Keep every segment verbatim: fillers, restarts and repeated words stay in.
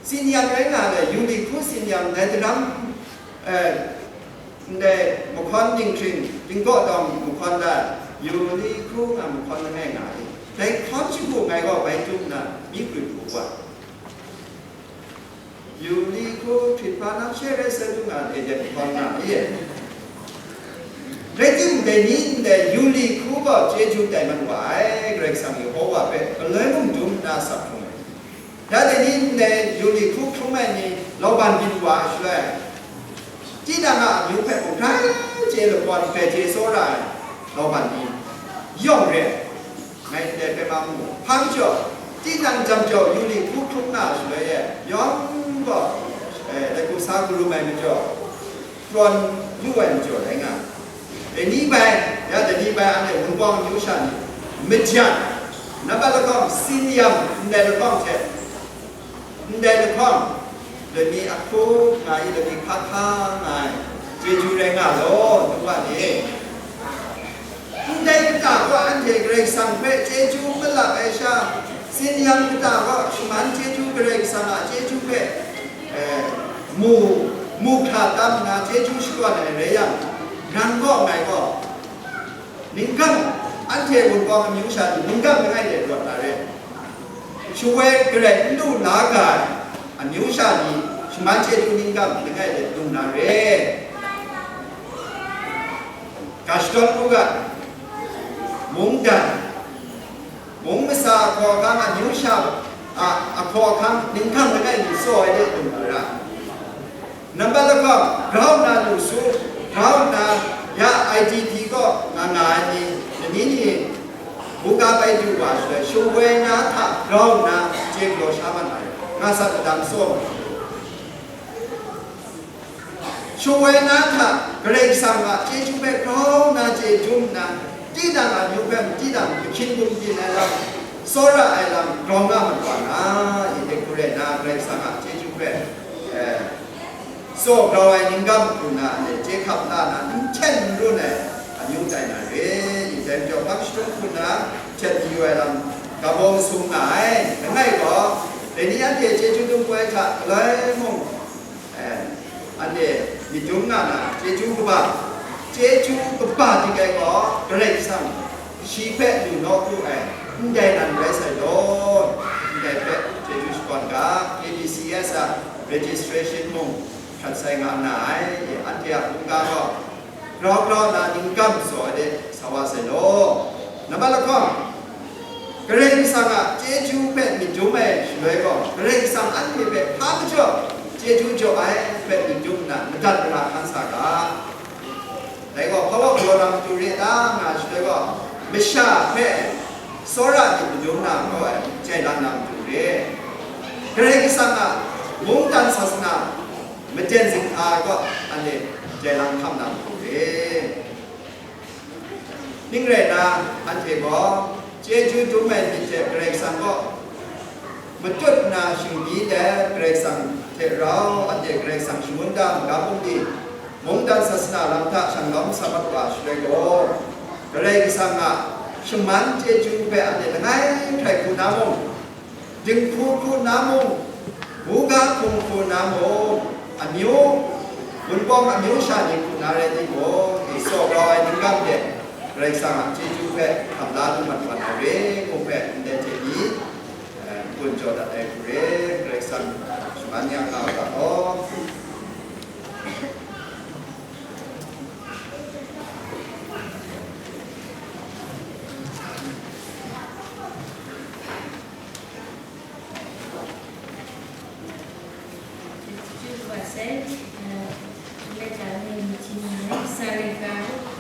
Tsin yam rai nga ai, yu li hku tsin yam dai daram, eh, ndai mahkawn dinghpring, dinggaw dawng mahkawn la, yu li hku nga mahkawn langai nga ai. Dai hkawn shagu ngai gaw bai tum nna, mi grip hku wa. Yu li hku hkrit hpa nang she rai sai lu nga ai, dai mahkawn nga ai. Rai timung, dai ni ndai yu li hku gaw chyeju tai mat wa ai, Karai Kasang Yehowa hpe galoi mung dum nna sak hkrung ai. Ya dai ni ndai yu li hku hkrung ai ni, lauban byin wa ai shaloi, tinang a amyu hpe mung grai chye lakawn grai chye tsawra ai lauban ni yawng re ai, ngai ndai hpe ma mu. Hpa majaw, tinang jam jau yu li hku hkrung nga ai shaloi e, yawng gaw, eh, dai hku sa karum ai majaw, prawn lu ai majaw rai nga ai. Dai ni bai, ya dai ni bai, anhte Wunpawng amyu sha ni, majan, nambat lahkawng, tsin yam ndai lahkawng hte, ndai lahkawng, lami ahku nga ai, lami hka hka nga ai, chyeju rai nga law, nu wa ni. Ndai kata gaw anhte Karai Kasang hpe chyeju malap ai sha, tsin yam kata gaw shaman chyeju, Karai Kasang a chyeju hpe, eh, mu, mu hkra tam nna chyeju shakawn ai rai yang, nang gaw ngai gaw, ningkang, anhte Wunpawng amyu sha ni ningkang langai de rawt na re. Shawoi garai n lu la ga ai amyu sha ni shaman chyeju ningkang langai de lu na re. Ga shadawn u ga, mungdan, mung masa ahkaw ahkang, amyu sha a ahkaw ahkang, ningkang langai mi tsaw ai de lu na ra. Nambat lahkawng, grau nna lu su, grau nna, ya I D P kaw nga nga ai ni, lani ni, buga bai du wa shaloi, shawoi na hta grau nna chye galaw sha mat ai, nga sa kadam tsaw. Shawoi na hta Karai Kasang a chyeju hpe grau nna chye dum nna, tinang amyu hpe tinang ahkyin bum byin ai lam, tsawra ai lam grau nga mat wa na, i hte hkru rai na, Karai Kasang a chyeju hpe, eh, tsaw grau ai ningkam hku na, anhte chye hkap la na, n hten n run ai amyu tai na re, i dai majaw, hpang shadum hku na hten mayu ai lam, ga baw masum nga ai. Langai gaw, dai ni anhte chyeju dum ai hta galoi mung, eh, anhte myit dum nga na, chyeju kaba, chyeju kaba dik ai gaw, Karai Kasang shi hpe lu naw pru ai, ndai nan rai sai law, ndai hpe chyeju shakawn ga, K B C S a registration mung hkrat sai nga na ai, anhte a mungga gaw grau grau na ningkam tsaw ai de sa wa sai law. Nambat lahkawng, Karai Kasang a chyeju hpe myit dum ai shaloi gaw, Karai Kasang anhte hpe hpa majaw chyeju jaw ai hpe myit dum nna, madat mara hkan sa ga. Dai gaw, hpa wa galaw na matu re ta nga shaloi gaw, masha hpe tsawra myit madum na hkaw ai jailang na matu re. Karai Kasang a mungdan sasana maten zinghka ai gaw, anhte jailang hkam na matu re. Ning rai nna, anhte gaw chyeju dum ai myit hte Karai Kasang kaw matut nna shingbi let, Karai Kasang hte rau anhte Karai Kasang shangun da ai ga bungli, mungdan sasana lam hta shanglawm sa mat wa shaloi gaw, Karai Kasang a shaman chyeju hpe anhte langai hkrai hku na mung, dinghku hku na mung, buga hpung hku na mung, amyu, Wunpawng amyu sha ni hku na rai timung, i tsaw grau ai ningkam de, Karai Kasang a chyeju hpe hkam la lu mat wa na re, ngu hpe ndai hte ni, eh, n-gun jaw dat ai hku re, Karai Kasang shaman ya nga u ga law. Chyeju wa sai, eh, Leta ni ni chyeju ni, Sarika,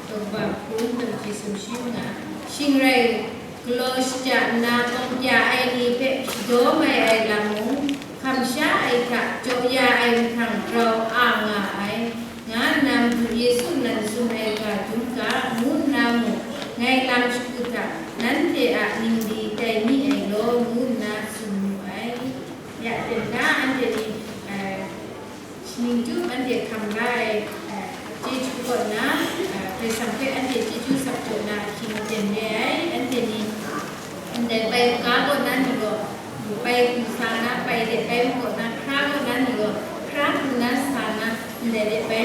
Tawba Hpun, Tawji Sumshi nga, shing rai galaw shaja nna, kawng kya ai ni hpe shadaw mai ai lam mung, kamsha ai hta jaw ya ai mahtang grau a nga ai, nga nna Madu Yesu nan tsun ai ga dum ga, ngu nna mung, ngai lam shagu hta, nanhte a ningli tai mi ai law, ngu nna tsun mu ai. Ya, teng ga anhte ni, eh, shaning chyum anhte hkam la ai, eh, chyeju kaw na, eh, Karai Kasang hpe anhte chyeju sak jaw na ahkying aten re ai, anhte ni ndai bai hkra kaw na ni gaw, bai hku sa na, bai de bai mu kaw na hkra Bai